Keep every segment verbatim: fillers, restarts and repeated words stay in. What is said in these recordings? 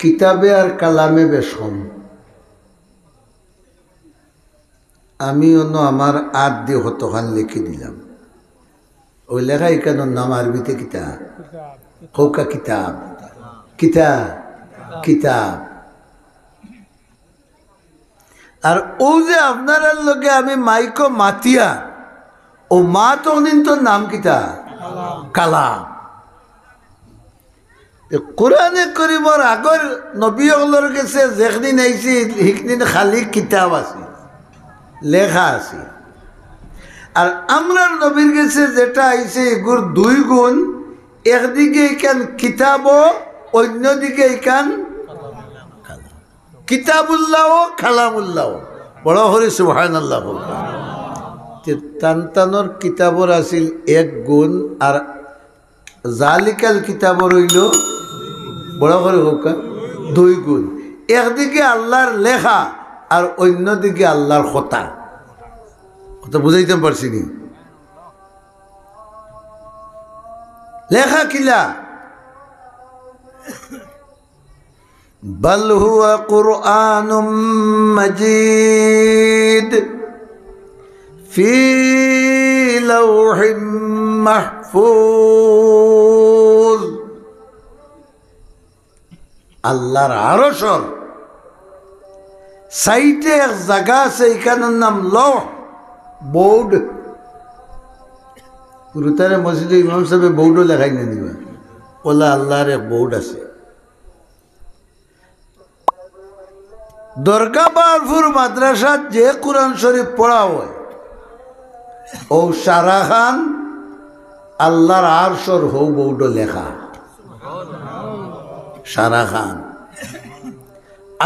কিতাবে আর কালামে বেশ কম। আমি অনো আমার আত দি কতখান লেখি দিলাম। অউ লেখা ইখানর নাম আরবিতে কিতা? কউক্কা কিতাব। কিতা? কিতাব। আর অউ যে আপনারার লগে আমি মাইকো মাতিয়ার, অউ মাত অকলইন্তর নাম কিতা? কালাম। তে কোরআনে করিমর আগর নবী অকলর গেছে যেখদিন আইছে, হিকদিন খালি কিতাব আছে, লেখা আছে। আর আমরার নবীর গেছে যেটা আইছে, ইগুর দুই গুণ, একদিকে ইখান কিতাবও, অইন্যদিকে ইখান কালাম। কিতাবুল্লাহ ও কালামুল্লাহ। বড় করি সুবহানাল্লাহ কউক্কা। তে তান তানর কিতাবর আছিল এক গুণ, আর জালিকাল কিতাবর অইলো, বড় করি কউক্কা, দুই গুণ। একদিকে আল্লার লেখা, আর অইন্যদিকে আল্লার কথা। কথা বুঝাইতাম পারছি নি? লেখা কিলা? بل هو قرآن مجيد في لوح محفوظ। আল্লার আরশর সাইডে এক জাগা আছে, ইখানর নাম লওহ, বোর্ড। গুরুতারে মসজিদে ইমাম সাবে বোর্ডও লেখাই না দিবা, অলা আল্লার এক বোর্ড আছে। দরগা বাহারপুর মাদ্রাসাত যে কোরআন শরীফ পড়া অয়, অউ সারাখান আল্লার আরশর হউ বোর্ডো লেখা। সারাখান।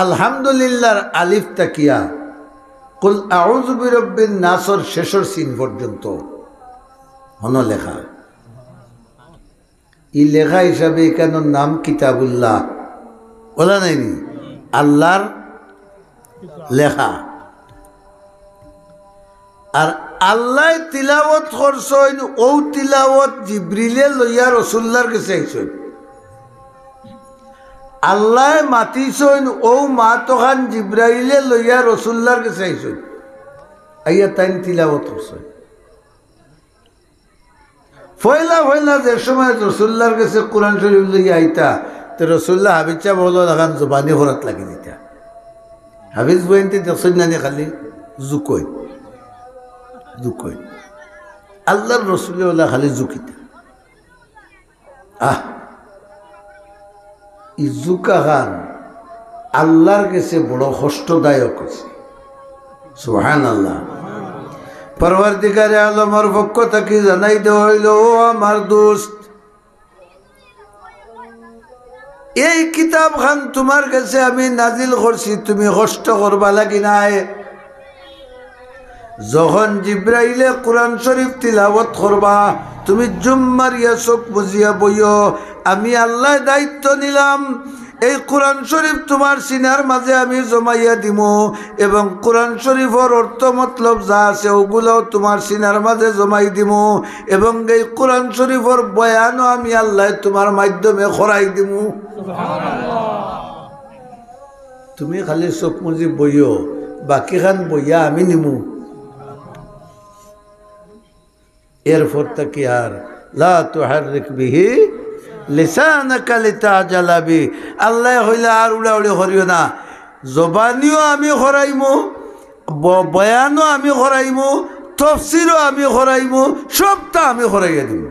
আলহামদুলিল্লাহর আলিফ থাকিয়া কুল আউযু বিরাব্বিন নাসর শেষর সিন পর্যন্ত হনো লেখা। ই লেখা হিসাবে ইখানর নাম কিতাবুল্লাহ। অলা নায়নি? আল্লার লেখা। আর আল্লায় তিলাওয়াত করছইন, অউ তিলাওয়াত জিব্রাইলে লইয়া রসুলুল্লাহর গেছে আইছইন। আল্লায় মাতিছইন, অউ মাতখান জিব্রাইলে লইয়া রসুলুল্লাহর গেছে আইছইন। আইয়া তাইন তিলাওয়াত করছইন। পয়লা পয়লা যে সময় রসুলুল্লাহর গেছে কোরআন শরীফ লইয়া আইতা, তে রসুলুল্লাহ হাফিজ সাব অকলর লাখান জবানি করাত লাগি দিতা। হাফিজ বইনতে দেখছইন নানি খালি জুকইন, জুকইন। আল্লার রসুলে অলা খালি জুকিতা। আহ, ই জুকাখান আল্লার গেছে বড় কষ্টদায়ক অইছে। সুবহানাল্লাহ। পরওয়ারদিগারে আলমর পক্ষ থাকি জানাই দেওয়া অইলো, ও আমার দোস্ত, এই কিতাবখান তুমার গেছে আমি নাজিল করছি, তুমি কষ্ট করবা লাগি নায়। যখন জিব্রাইলে কোরআন শরীফ তিলাওয়াত করবা, তুমি জুম মারিয়া চোখ মুজিয়া বইও। আমি আল্লায় দায়িত্ব নিলাম, এই কোরআন শরীফ তুমার সিনার মাঝে আমি জমাইয়া দিমু, এবং কোরআন শরীফর অর্থ মতলব যা আছে অগুলাও তুমার সিনার মাঝে জমাই দিমু, এবং এই কোরআন শরীফর বয়ানও আমি আল্লায় তুমার মাধ্যমে করাই দিমু। তুমি খালি চোখ মুজি বইও, বাকিখান বইয়া আমি নিমু। এরপর থাকি আর লা তুহাররিক বিহি লিসানাকা লিতাজালা বি। আল্লায় কইলা, আর উড়াউড়ি করিও না, জবানিও আমি করাইমু, ব-, বয়ানও আমি করাইমু, তফসিরও আমি করাইমু, সবটা আমি করাইয়া দিমু।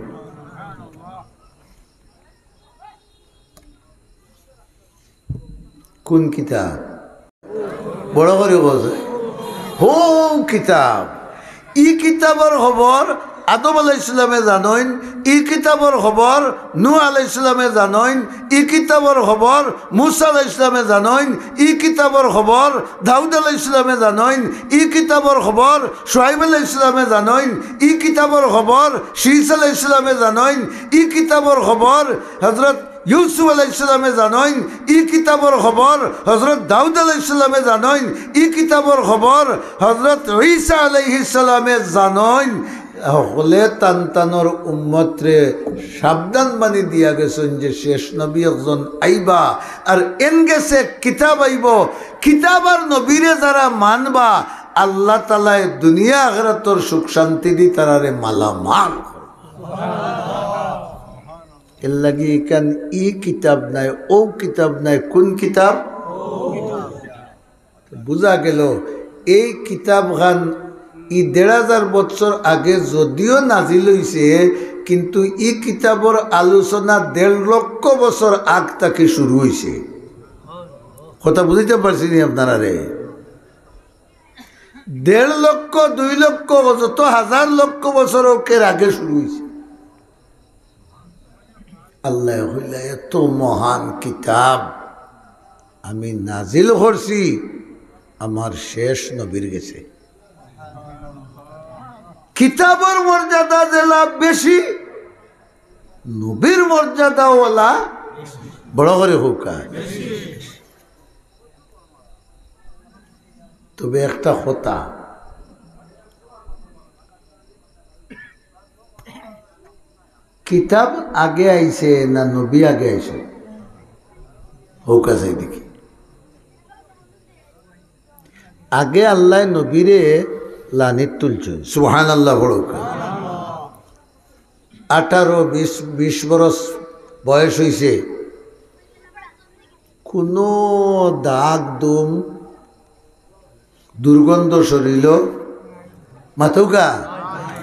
কোন কিতাব? বড় করি কও যে। হউ কিতাব। ই কিতাবর খবর আদম আলাইহিস সালামে জানইন, ই কিতাবর খবর নূহ আলাইহিস সালামে জানইন, ই কিতাবর খবর মুসা আলাইহিস সালামে জানইন, ই কিতাবর খবর দাউদ আলাইহিস সালামে জানইন, ই কিতাবর খবর শুআইব আলাইহিস সালামে জানইন, ই কিতাবর খবর শীস আলাইহিস সালামে জানইন, ই কিতাবর খবর হযরত ইউসুফ আলাইহিস সালামে জানইন, ই কিতাবর খবর হযরত দাউদ আলাইহিস সালামে জানইন, ই কিতাবর খবর হযরত ঈসা আলাইহিস সালামে জানইন। হকলে তান তানর উম্মতরে সাবধান বানি দিয়া গেছইন যে শেষ নবী একজন আইবা, আর এন গেছে কিতাব আইবো। কিতাব আর নবীরে যারা মানবা, আল্লাহ তাআলায় দুনিয়া আখিরাতর সুখ শান্তি দি তারারে মালামাল করবা। এর লাগি ইখান ই কিতাব নায়, অউ কিতাব নায়, কুন কিতাব? বুঝা গেল, এই কিতাবখান ই দেড় হাজার বছর আগে যদিও নাজিল অইছে, কিন্তু ই কিতাবর আলোচনা দেড় লক্ষ বছর আগ থাকি শুরু অইছে। কথা বুঝাইতাম পারছি নি আপনারারে? দেড় লক্ষ, দুই লক্ষ, যত হাজার লক্ষ বছর অউক এর আগে শুরু অইছে। আল্লায় কইলা, "এত মহান কিতাব আমি নাজিল করছি আমার শেষ নবীর গেছে।" কিতাবর মর্যাদা যেলা বেশি, নবীর মর্যাদাও অলা বড় করি কউক্কা। তবে একটা কথা, কিতাব আগে আইছে না নবী আগে আইছে? কউক্কা চাই দেখি। আগে আল্লায় নবীরে লানিত তুলছইন। সুবহানাল্লাহ পড়উক্কা। আঠারো, বিশ, বিশ বরস বয়স অইছে, কুনু দাগ দুম, দুর্গন্ধ শরীলো, মাতউক্কা,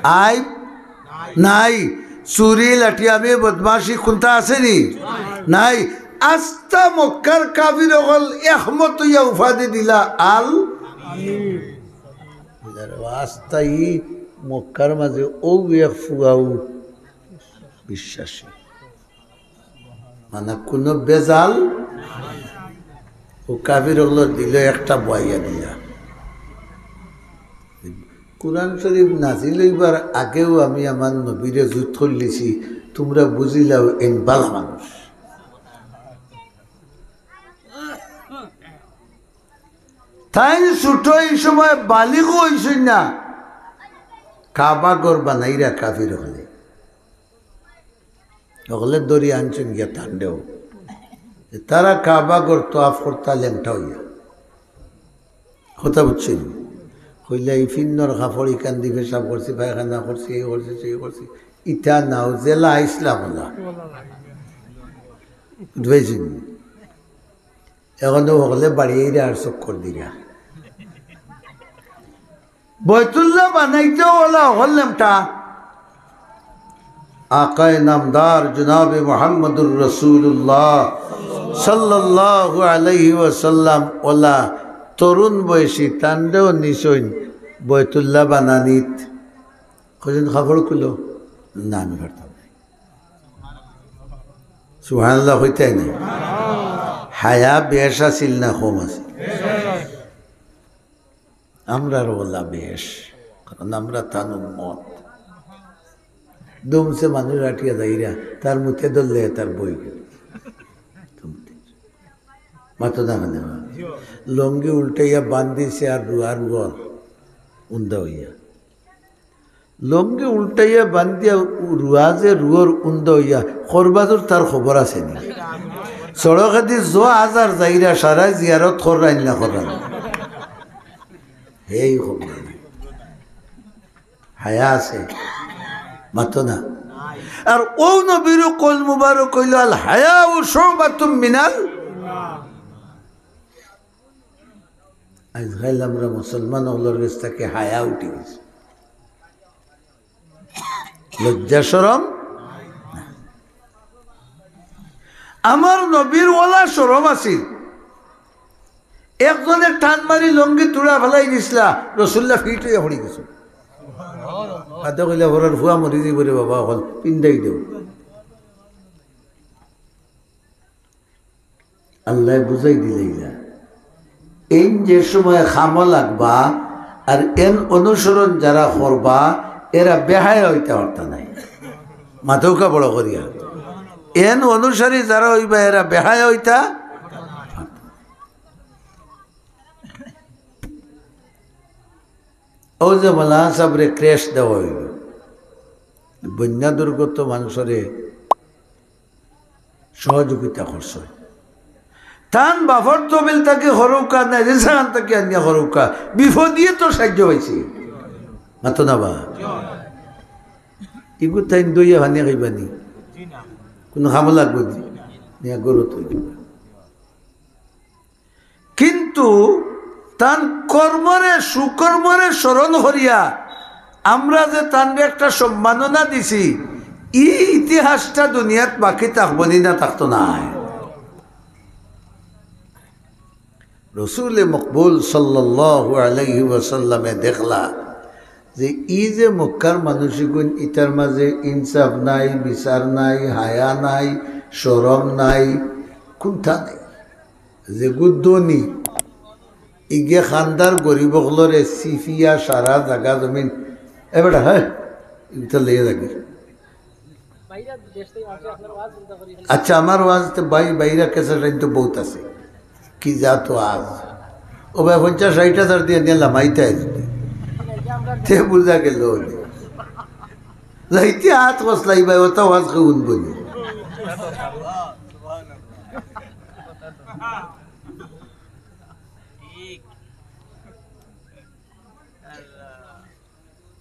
আইব নাই। চুরি, লাঠিয়ামি, বদমাশি কুনতা আছে নি? নাই। আস্তা মক্কার কাফির অকল একমত অইয়া উপাধি দিলা আল আমিন। আস্তা ই মক্কার মাঝে অউ এক ফুয়াউ বিশ্বাসী। মানে কুনু বেজাল, অউ কাফির অকলর দিলো একটা বওয়াইয়া দিলা। কুরআন শরীফ নাজিল অইবার আগেউ আমি আমার নবীরে জুত করিলিছি, তুমরা বুঝিলাও এইন বালা মানুষ। তাইন ছুটো ই সময় বালিগও অইছইন না, কাবা ঘর বানাইরা কাফির অকলে। অকলে ধরি আনছইন গিয়া তানরেও। তারা কাবা ঘর তওয়াফ করতা লেংটা অইয়া। কথা বুঝছইন? কইলা, "ই ফিন্দর কাপড় ইখান দি পেশাব করছি, পায়খানা করছি, এই করছি, সেই করছি।" ইতা নাও, যেলা আইছলা অলা। বুঝছইন? অখন অউ হকলে বাড়িয়ে আর চক্কর দিরা। বয়তুল্লাহ বানাইতে অলা হকল লেংটা। আকায়ে নামদার জনাবে মুহাম্মদুর রাসূলুল্লাহ সাল্লাল্লাহু আলাইহি ওয়াসাল্লাম অলা তরুণ বয়সী তানরেও নিছইন বয়তুল্লাহ বানানিত। কইছইন, "কাপড় খুলো।" "না, আমি পারতাম না।" সুবহানাল্লাহ কইতায় নি? হায়া বেশ আছিল না কম আছিল? আমরার অলা বেশ, কারণ আমরা তান উম্মত। দুমছে মানুষ আটিয়া যাইরা, তার মুতে ধরলে তার বই গেল। মাতো না কেনে? লুঙ্গি উল্টাইয়া বান্ধিছে আর রুয়ার ঘর উন্দা অইয়া। লুঙ্গি উল্টাইয়া বান্ধিয়া রুয়া যে রুয়ার উন্দা অইয়া, করবাজুর তার খবর আছে নি? সড়কেদি জো আজার যাইরা সারায় জিয়ারত কররা নি না কররা না? হেই খবর নাই। হায়া আছে? মাতো না। আর অউ নবীর কওল মুবারক অইলো, "আল হায়াউ শুবাতুম মিনাল।" আইজকাইল আমরা মুসলমান অকলর গেছ থাকি হায়া উঠি গেছে, লজ্জা শরম। আমার নবীর অলা শরম আছিল, একজনে টান মারি লুঙ্গি তুড়া ফালাই দিছলা, রসুল্লাহ ফিট অইয়া পড়ি গেছে। আদে কইলা, "ঘরর ফুয়া মরি যাইবো রে বাবা, অখন পিন্দাই দেও।" আল্লায় বুঝাই দিলাইলা, এইন যে সময় কামো লাগবা, আর এন অনুসরণ যারা করবা, এরা বেহায়া অইতা পারতা নায়। মাতউক্কা বড় করিয়া। এন অনুসারী যারা অইবা, এরা বেহায়া অইতা পারতা নায়। অউ যে মৌলানা সাবরে ক্রেশ দেওয়া অইলো, বন্যা দুর্গত মানুষরে সহযোগিতা করছে। তান বাফর তহবিল থাকি করউক্কা, না যে যেখান থাকি আনিয়া করউক্কা, বিপদিয়ে তো সাহায্য পাইছে। মাতো না বা? ইগু তাইন দইয়া পানি খাইবা নি? কোনো কামো লাগবো নি? নিয়া গরু তো দিবা। কিন্তু তান কর্মরে, সুকর্মরে স্মরণ করিয়া আমরা যে তানরে একটা সম্মাননা দিছি, ই ইতিহাসটা দুনিয়াত বাকি থাকবো নি? না, থাকতো নায়। রসুলে মকবুল সাল্লাল্লাহু আলাইহি ওয়াসাল্লামে দেখলা যে ই যে মক্কার মানুষগুন, ইতার মাঝে ইনসাফ নাই, বিচার নাই, হায়া নাই, শরম নাই, কুন্তা নাই। যেগু ধনী, ইগে খান্দার গরিব অকলরে সিফিয়া সারা জাগা জমিন, এ বেটা, হ্যাঁ, ইটা লইয়া যাবি। আচ্ছা, আমার ওয়াজ তো ভাই, বাইরা ক্যাসেট আইন তো বহুত আছে। কি জাত ওয়াজ? ও ভাই, পঞ্চাশ ষাইট হাজার দিয়া নিয়া লামাইতে আইছে। তে বুঝা গেল। যাইতে হাত কসলাই ভাই, ওটা ওয়াজ কেউ উনবো নি।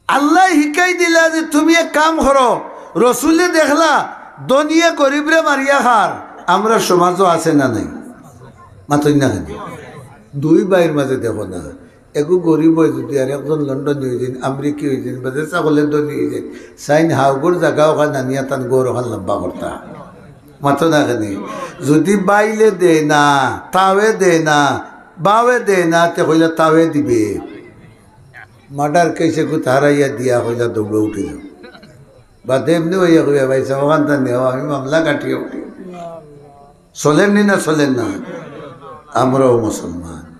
আল্লায় হিকাই দিলা যে তুমি এক কাম করো, রসুলে দেখলা ধনীয়ে গরিবরে মারিয়া খার, আমরার সমাজও আছে না নাই? মাতইন না কেনে? দুই ভাইর মাঝে দেখো না, এগু গরিব অয় যদি আর একজন লন্ডনী অইযাইন, আমেরিকি অইযাইন, বা যে সকলে ধনী অইযাইন, চাইন হাউগুর জাগা ওখান আনিয়া তান গৌর ওখান লম্বা করতা। মাতো না কেনে? যদি বাইলে দেয় না, তাওয়ে দেয় না, বাওয়ে দেয় না, তে কইলা তাওয়ে দিবে। মার্ডার কেসে কুত হারাইয়া দিয়া কইলা দৌড়ে উঠি যাও। বাদে এমনে অইয়া কইবা, "ভাই সাব, ওখান তা নেও, আমি মামলা কাটিয়া উঠি।" চলের নি না চলের না? আমরাও মুসলমান।